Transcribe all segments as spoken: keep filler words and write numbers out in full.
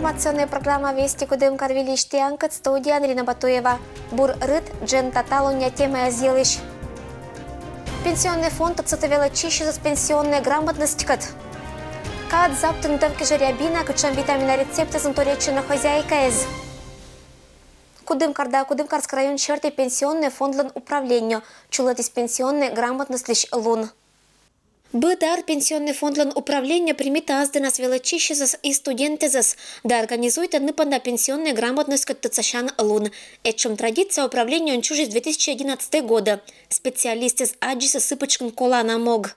Информационная программа «Вести Кудымкар» выльысь тіянкӧд, студияын Ирина Батуева. Бур рыт джен та талуння темаяс йылысь. Пенсионный фонд отсӧгтӧ велӧдчысьясӧс пенсионнӧй грамотностькӧд. Кад заптыны тӧв кежӧ рябина, кутшӧм витамина рецептӧн турӧдчӧны хозяйкаяс. Кудымкар да Кудымкарскӧй район серти пенсионнӧй фондлӧн управлениеӧ чулӧмтіс пенсионнӧй грамотностьлысь лун. Быд ар пенсионнӧй фондлӧн управлениеӧ примитӧ ас дінас велӧдчысьясӧс и студентъясӧс да организуйтӧ ныпӧдна пенсионнӧй грамотностькӧд тӧдсасян лун. Этшӧм традиция управлениеын чужис две тысячи одиннадцатого года. Специалистъяс аддзисӧ сы пытшкын колана мог.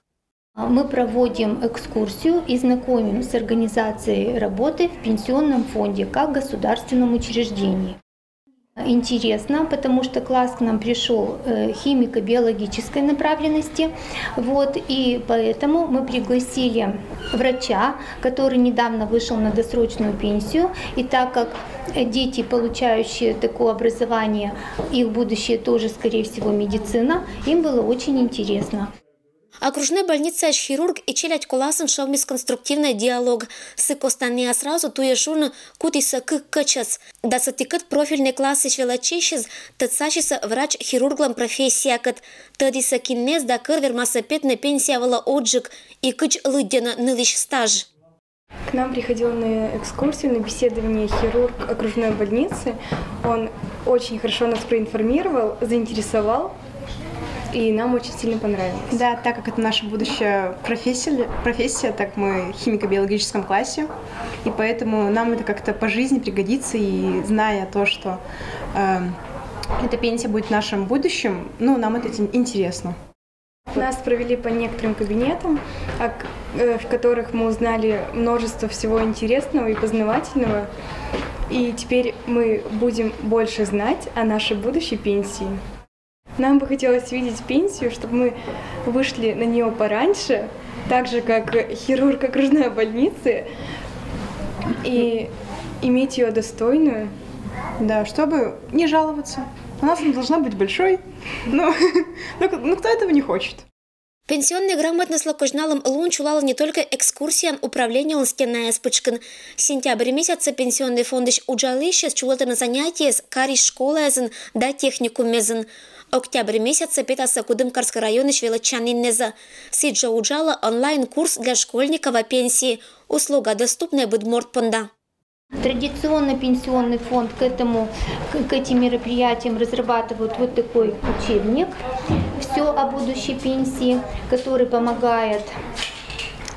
Мы проводим экскурсию и знакомим с организацией работы в пенсионном фонде как государственном учреждении. Интересно, потому что класс к нам пришел э, химико-биологической направленности. Вот, и поэтому мы пригласили врача, который недавно вышел на досрочную пенсию. И так как э, дети, получающие такое образование, их будущее тоже, скорее всего, медицина, им было очень интересно. Окружнӧй больницаысь хирург и челядь коласын шогмис конструктивнӧй диалог. Сы коста найӧ сразу туйӧ шуны кутіс кык кӧчӧс. Да сэтыкӧд профильнӧй классысь велӧдчысьяс тӧдсасисӧ врач-хирурглӧн профессиякӧд. Тӧдісӧ, киннас да кӧр вермасӧ петны пенсия вылӧ одзджык и кыдз лыддьӧны нылысь стаж. К нам приходил на экскурсию, на беседование хирург окружной больницы. Он очень хорошо нас проинформировал, заинтересовал, и нам очень сильно понравилось. Да, так как это наша будущая профессия, профессия, так мы в химико-биологическом классе, и поэтому нам это как-то по жизни пригодится, и зная то, что э, эта пенсия будет в нашем будущем, ну, нам это интересно. Нас провели по некоторым кабинетам, э, в которых мы узнали множество всего интересного и познавательного. И теперь мы будем больше знать о нашей будущей пенсии. Нам бы хотелось видеть пенсию, чтобы мы вышли на нее пораньше, так же, как хирург окружной больницы, и иметь ее достойную. Да, чтобы не жаловаться. У нас она должна быть большой. Ну, ну, ну кто этого не хочет? Пенсионнӧй грамотностьлы козьналӧм лун чулалӧ не только экскурсияӧн управлениелӧн стенаяс пытшкын. Сентябрь месяцын пенсионнӧй фондысь уджалысьяс чулӧтӧны занятиеяс карйысь школаязын да техникумъязын. Октябрь месяцын петасӧ Кудымкарскӧй районысь велӧдчаніннас. Сідзжӧ уджалӧ онлайн-курс для школьников о пенсии. Услуга доступнӧй быд морт понда. Традиционно пенсионный фонд к этому, к, к этим мероприятиям разрабатывают вот такой учебник «Все о будущей пенсии», который помогает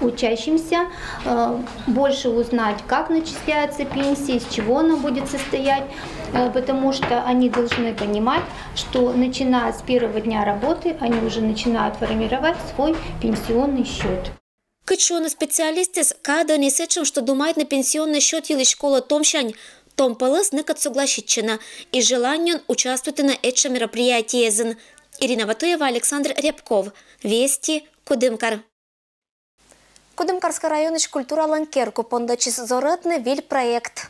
учащимся э, больше узнать, как начисляется пенсия, из чего она будет состоять, э, потому что они должны понимать, что начиная с первого дня работы они уже начинают формировать свой пенсионный счет. Кыдз шуӧны специалистъяс, кадӧн эз сэтшӧм, что думайтны пенсионнӧй счёт йылысь колӧ томсянь. Том пӧлӧс ныкӧд согласитчӧны и желаниеӧн участвуйтӧны этшӧм мероприятиеясын. Ирина Ватуева, Александр Рябков, «Вести», Кудымкар. Кудымкарскӧй районысь культуралӧн керку пондӧдчис зорӧтны виль проект.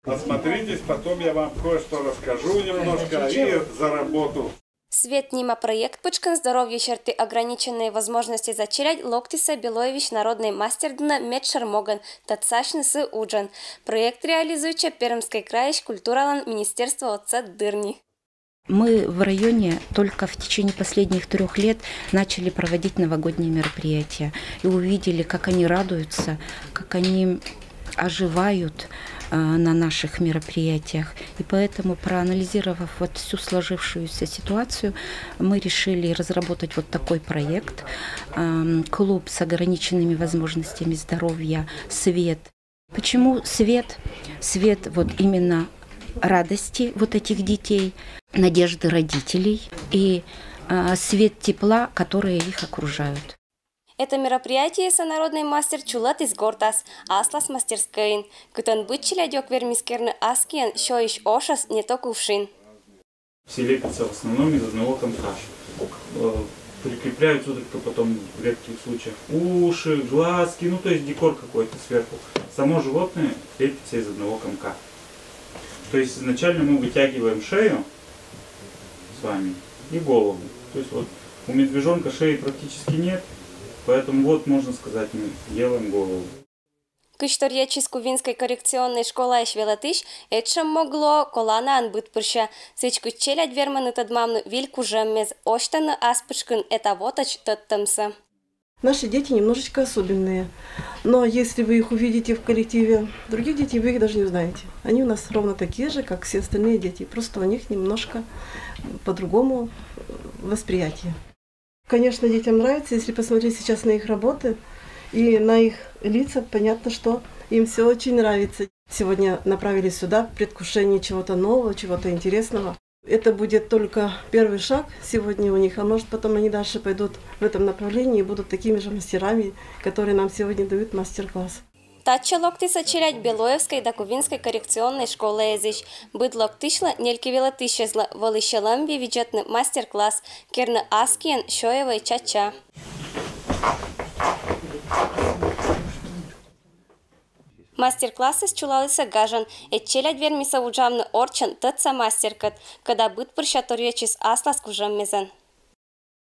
Осмотритесь, потом я вам кое-что расскажу немножко и за работу. «Свет» нима проект пытшкын здоровье серти ограниченные возможности за челядь локтісӧ Белоевысь народнӧй мастер дінӧ медшӧр могӧн, тӧдсасьны сы уджӧн. Проект реализуйтчӧ Пермскӧй крайысь культуралӧн министерство отсӧг дырйи. Мы в районе только в течение последних трёх лет начали проводить новогодние мероприятия и увидели, как они радуются, как они оживают э, на наших мероприятиях. И поэтому, проанализировав вот всю сложившуюся ситуацию, мы решили разработать вот такой проект. Эм, Клуб с ограниченными возможностями здоровья «Свет». Почему свет? Свет вот именно радости вот этих детей, надежды родителей и э, свет тепла, которые их окружают. Это мероприятиесӧ народнӧй мастер чулӧтіс гортас, аслас мастерскӧйын, кытӧн быд челядь ог вермис керны ас киӧн сёйысь ошӧс, не то кувшин. Все лепятся в основном из одного комка. Э, Прикрепляются только потом в редких случаях уши, глазки, ну, то есть декор какой-то сверху. Само животное лепится из одного комка. То есть изначально мы вытягиваем шею с вами и голову. То есть вот у медвежонка шеи практически нет, поэтому вот, можно сказать, мы делаем голову. Кызь торъечис Кувинской коррекционной школаысь велӧтысь этшӧм мог лоӧ коланаӧн быдпырся. Сідзкӧ, челядь вермӧны тӧдмавны виль кужӧммес, осьтӧны ас пытшкын эта вотӧдз тӧдтӧмсӧ. Наши дети немножечко особенные, но если вы их увидите в коллективе других детей, вы их даже не узнаете. Они у нас ровно такие же, как все остальные дети, просто у них немножко по-другому восприятие. Конечно, детям нравится, если посмотреть сейчас на их работы и на их лица, понятно, что им все очень нравится. Сегодня направились сюда в предвкушении чего-то нового, чего-то интересного. Это будет только первый шаг сегодня у них, а может, потом они дальше пойдут в этом направлении и будут такими же мастерами, которые нам сегодня дают мастер-класс. Татчӧ локтісӧ челядь Белоевской да Кувинской коррекционной школаэзысь. Быд локтысьлы, нелькӧ велӧтысьӧзлы, вӧлі сьӧлӧм би видзӧдны мастер-класс, керны ас киӧн сёйӧвӧй чача. Мастер-классыс чулалісӧ гажӧн, ӧд челядь вермисӧ уджавны орччӧн тӧдса мастеркӧд, кӧда быдпырся торъечис аслас кужӧммезӧн.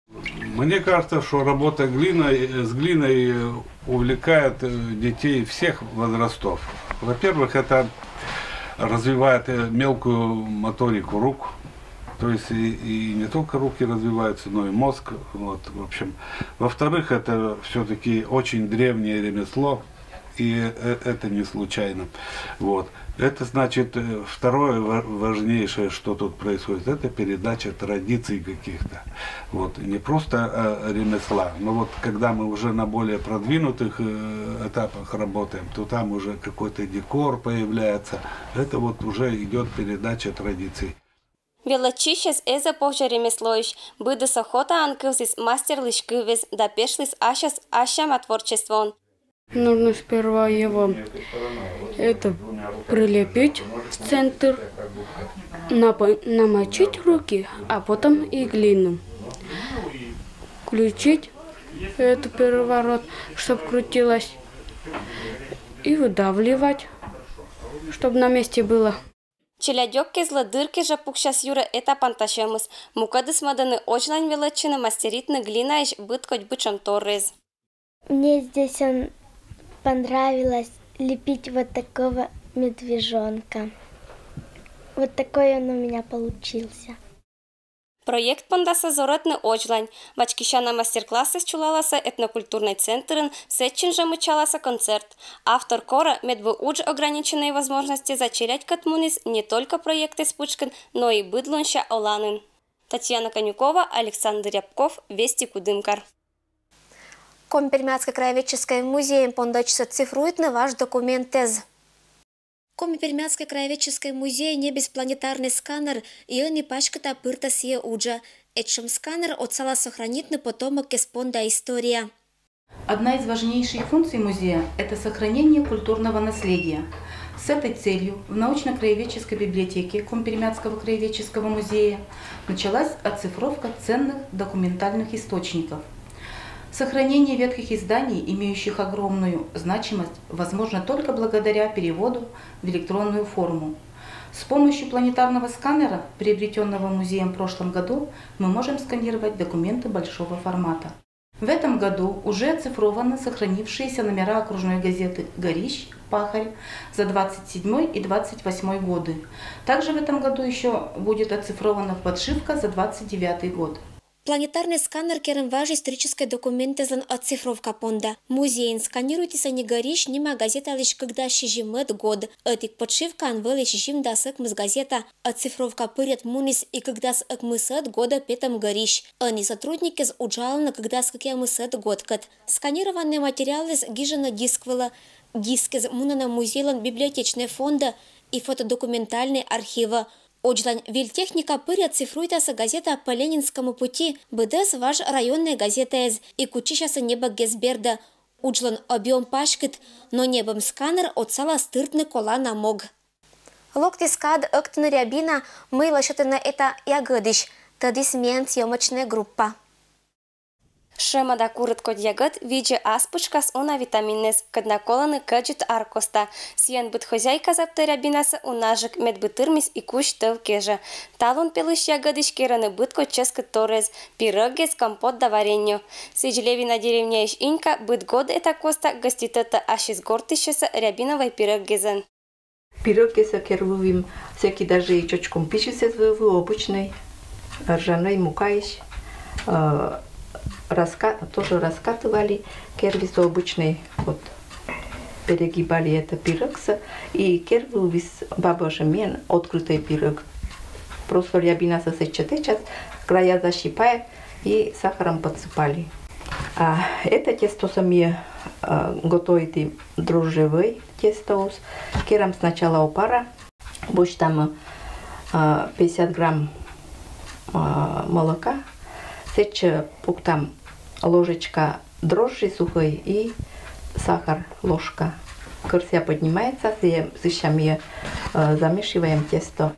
Мне кажется, что работа глиной, с глиной увлекает детей всех возрастов. Во-первых, это развивает мелкую моторику рук, то есть и, и не только руки развиваются, но и мозг. Вот, в общем. Во-вторых, это все-таки очень древнее ремесло, и э, это не случайно. Вот. Это значит, э, второе важнейшее, что тут происходит, это передача традиций каких-то. Вот. Не просто э, ремесла, но вот когда мы уже на более продвинутых э, этапах работаем, то там уже какой-то декор появляется. Это вот уже идет передача традиций. Велӧтчысьӧс эз-ӧ повзьӧ ремеслоысь, быдыс охотаӧн кывзіс мастерлысь кывйӧ да пешліс ассьыс ассяма творчествоӧн. Нужно сперва его это прилепить в центр, намочить руки, а потом и глину. Включить эту переворот, чтобы крутилась, и выдавливать, чтобы на месте было. Челядёккезлы дыр кежӧ пуксяс юрӧ эта пантасьӧмыс. Мукӧдыс мӧдӧны ознань велӧдчыны, мастеритны глинаысь быдкодь бытшӧмторйӧз. Мне здесь он понравилось лепить вот такого медвежонка. Вот такой он у меня получился. Проект пондасӧ зорӧтны ознань. Вачкисяна мастер-классыс чулаласӧ этнокультурнӧй центрын, сэтчин жӧ мыччаласӧ концерт. Автор корӧ, медводз удж ограниченнӧй возможностьӧза челядькӧд муніс не только проектэз пытшкын, но и быдлунся оланын. Татьяна Конюкова, Александр Рябков, Вести Кудымкар. Коми-Пермяцкӧй краеведческӧй музейын пондӧдчисӧ цифруйтны важ документэз. Коми-Пермяцкӧй краеведческӧй музей ньӧбис планетарнӧй сканер и ӧні паськыда пыртӧ сійӧ уджӧ. Этшӧм сканер отсалас сохранитны потомоккез понда история. Одна из важнейших функций музея — это сохранение культурного наследия. С этой целью в научно-краеведческой библиотеке Коми-Пермяцкого краеведческого музея началась оцифровка ценных документальных источников. Сохранение ветхих изданий, имеющих огромную значимость, возможно только благодаря переводу в электронную форму. С помощью планетарного сканера, приобретённого музеем в прошлом году, мы можем сканировать документы большого формата. В этом году уже оцифрованы сохранившиеся номера окружной газеты «Горищ», «Пахарь» за двадцать седьмой и двадцать восьмой годы. Также в этом году ещё будет оцифрована подшивка за двадцать девятый год. Планетарнӧй сканер керӧм важ историческӧй документэзлӧн оцифровка понда. Музейын сканируйтісӧ «Горищ» нима газеталысь кыкдас сизиммӧд год. Ӧтик подшивкаын вӧлі сизимдас ӧкмыс газета. Оцифровка пырйӧд муніс и кыкдас ӧкмысӧд годӧ петӧм «Горищ». Ӧні сотрудникъяс уджалӧны кыкдас кӧкъямысӧд годкӧд. Сканированнӧй материалъяс гижӧны диск вылӧ. Дискъяс мунӧны музейлӧн библиотечнӧй фондӧ и фотодокументальнӧй архивӧ. Ознань виль техника пырйӧ цифруйтасӧ газета «По Ленинскому пути», быдӧс важ районнӧй газетаэз, и кутчысясӧ небӧггес бердӧ. Уджлӧн объём паськыд, но небӧм сканер отсалас тыртны колана мог. Локтіс кад ӧктыны рябина, мый лӧсьӧдӧны эта ягӧдысь, тӧдіс миян съёмочнӧй группа. Шӧмада курыт кодь ягӧд видзӧ ас пытшкас уна витаминнэс, кӧд на колӧны кӧдзыд ар коста. Сійӧн быд хозяйка заптӧ Рябинасӧ унажык, медбы тырмис и кузь тӧв кежӧ. Талун пелысь ягӧдысь керӧны быд кодь чӧскыдторйӧс: пирӧгъяс, компот да варенье. Сідз Левина деревняысь Инька быд год эта коста гӧститӧтӧ ассьыс гортысьясӧ рябиновӧй пирӧгъясӧн. Пирӧгъяссӧ кер вывим сэки даже и чӧчком пижыс эз вӧвлы, обычнӧй ржанӧй мукаысь. Э, раска-, тоже раскатывали, кер вывсӧ обычнӧй, вот, перегибали это пирӧгсӧ, и кер вывсӧ бабӧ шӧмӧн открытӧй пирӧг. Просто рябинасӧ сэтчӧ тэча, края защипая и сахаром подсыпали. А это тестосӧ ми, э, готовитім дрожжевӧй тестоыс. Керам сначала опара, босьтам, а, пятьдесят грамм, а, молока, сэтчӧ пуктам ложечка дрожжи сухӧй и сахар ложка. Кӧр сія поднимается, сія, сэтчӧ ми, а, замешиваем тесто.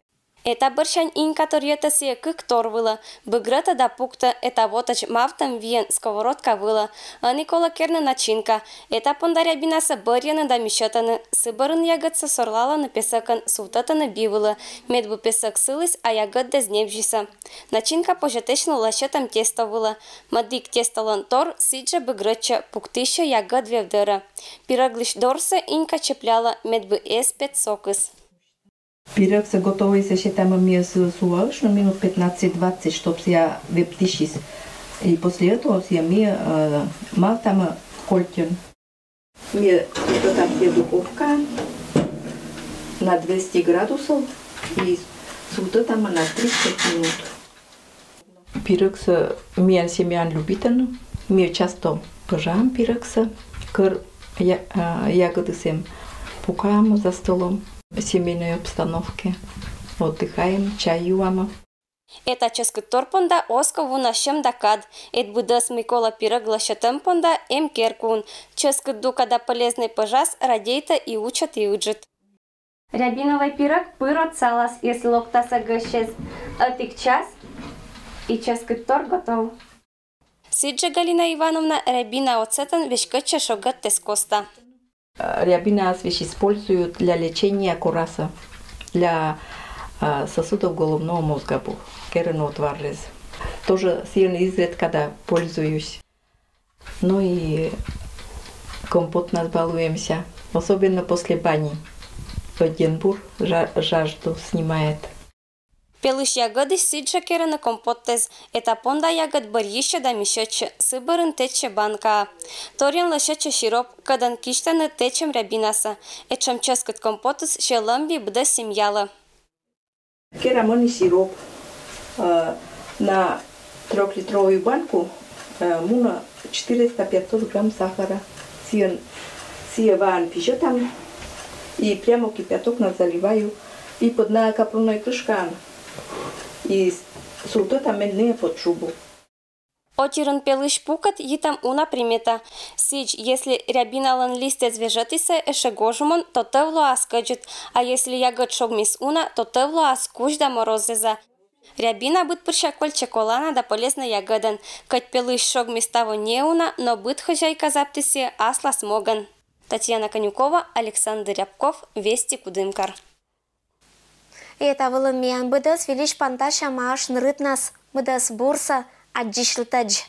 Эта бӧрсянь Инька торйӧтӧ сійӧ кык тор вылӧ, быгрӧтӧ да пуктӧ эта вотӧдз мавтӧм виӧн сковородка вылӧ. Ӧні колӧ керны начинка. Эта понда рябинасӧ бӧрйӧны да мисьӧтӧны. Сы бӧрын ягӧдсӧ сорлалӧны песӧкӧн, сувтӧтӧны би вылӧ, медбы песӧк сыліс, а ягӧдыс небзьысьӧ. Начинка позьӧ тэчны лӧсьӧтӧм тесто вылӧ. Мӧдик тестолӧн тор сідзжӧ быгрӧдчӧ, пуктысьӧ ягӧд вевдӧрӧ. Пирӧглысь дорсӧ Инька чеплялӧ, медбы эз пет сокыс. Пирӧгсӧ готовӧйсӧ сетам ми сылы суваыш, ну, минут пятнадцать-двадцать, чтоб сія вептысис. И после этого сія ми, э, мавтам кольтӧн. Ми сувтӧдам сія духовкаын на двести градусов и сувтӧдам на тридцать минут. Пирӧгсӧ миян семьяын любитӧны. Ми часто пӧжаам пирӧгсӧ, кӧр я-, а, ягӧдыс эм, пукаам за столом в семейной обстановке, отдыхаем, чай юам. Эта чӧскыдтор понда оз ков уна сьӧм да кад. Эд быдӧс, мый колӧ пирӧг лӧсьӧтӧм понда, эм керкуын. Чӧскыд дука да полезнӧй пӧжас радейтӧ и учӧт, и ыджыд. Рябиновӧй пирӧг пыр отсалас, если локтасӧ гӧсьтӧс. Ӧтик час, и чӧскыдтор готов. Сідзжӧ Галина Ивановна рябина оцетӧн веськӧдчӧ шогӧттэс коста. Рябинаӧс весь используют для лечения корасӧ, для, а, сосудов головного мозга бу-, керӧны отварыс. Тоже сійӧн изредка да пользуюсь. Ну и компотнас балуемся, особенно после бани. Ӧдйӧн бур жа-, жажду снимает. Пелысь ягӧдысь сідзжӧ керӧны компоттэс. Эта понда ягӧд бӧрйысьӧ да мисьӧдчӧ, сы бӧрын тэчсьӧ банкаӧ. Торйӧн лӧсьӧдчӧ сироп, кӧдӧн кисьтӧны тэчӧм рябинасӧ. Этшӧм чӧскыд компотыс сиӧ лӧмбин быдӧс семьялы. Керам ӧні сироп, э, на трёхлитровую банку, э, мунӧ четыреста-пятьсот грамм сахара. Сійӧн, сія ваӧн пижӧтам и прямо кипятокнас заливаю. И пӧдна капроннӧй крышкаӧн и с-, сувтӧдам медныйӧ под шубу. Отирын пелысь пукӧт йитӧм уна примета. Сідз, если рябиналӧн листъяс вежӧтісӧ эшшӧ гожӧмӧн, то тӧв лоас кӧдзыд, а если ягӧд шогмис уна, то тӧв лоас кузь да морозъяса. Рябина быд пырся кольччӧ колана да полезнӧй ягӧдӧн. Кӧть пелысь шогмис таво неуна, но быд хозяйка заптіс сійӧ аслас могӧн. Татьяна Конюкова, Александр Рябков, Вести, Кудымкар. Эта вылын миян быдӧс. Выльысь пантасям аш нырыднас. Быдӧс бурсӧ, аддзысьлытӧдз.